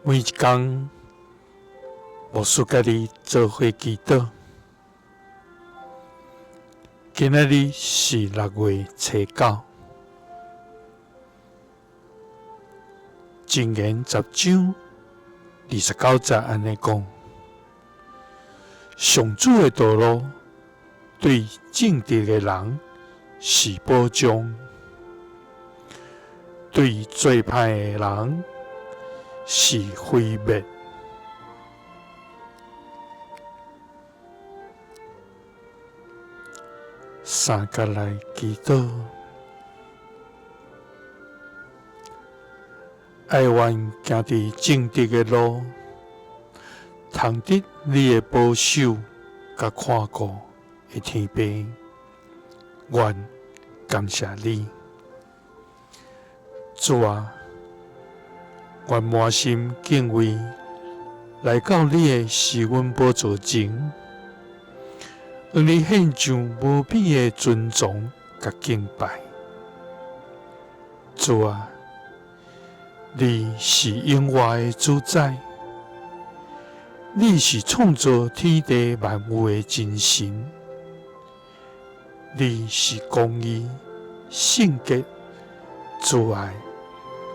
每一工，牧師佮你做伙祈禱。今仔日是6月初9，箴言10章29節按呢講：上主的道路對正直的人是保障，對做歹的人是毀滅。三佮來祈禱，愛阮行佇正直的路，通得你的保守佮看顧的天父，阮感謝你，主啊，阮滿心敬畏來到你的施恩寶座前，向你獻上無比的尊崇佮敬拜。主啊，你是永活的主宰，你是創造天地萬有的真神，你是公義、聖潔、慈愛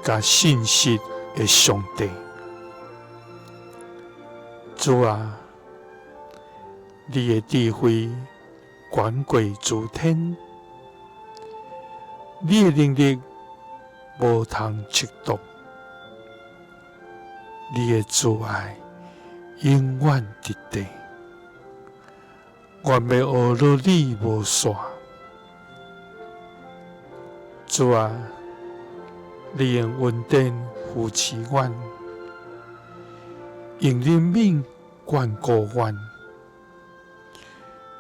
佮信實的上帝。主啊，你的智慧懸過諸天，你的能力無通測度，你的慈愛永遠佇地，願欲學樂你無散。主啊，你用恩典扶持阮，用憐憫眷顧阮，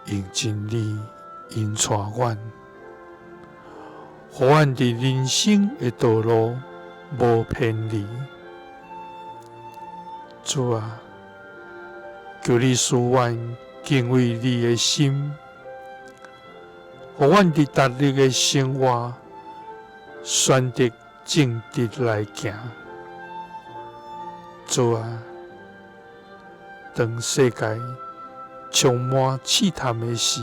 用真理引帶阮，予阮佇人生的道路無偏離。主啊，求你賜阮敬畏你的心，予阮佇逐日的生活選擇正直來行。主啊，當世界充滿試探的時，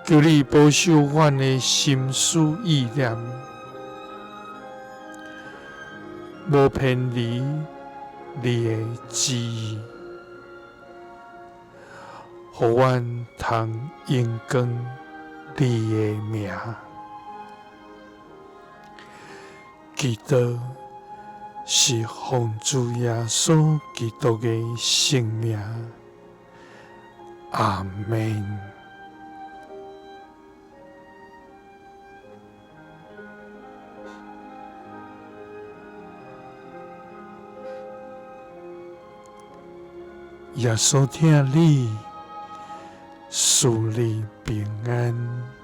求你保守阮的心思意念，無偏離你的旨意，予阮通榮光你的名。祈禱是奉主耶穌基督的聖名，阿們。耶穌疼你，賜你平安。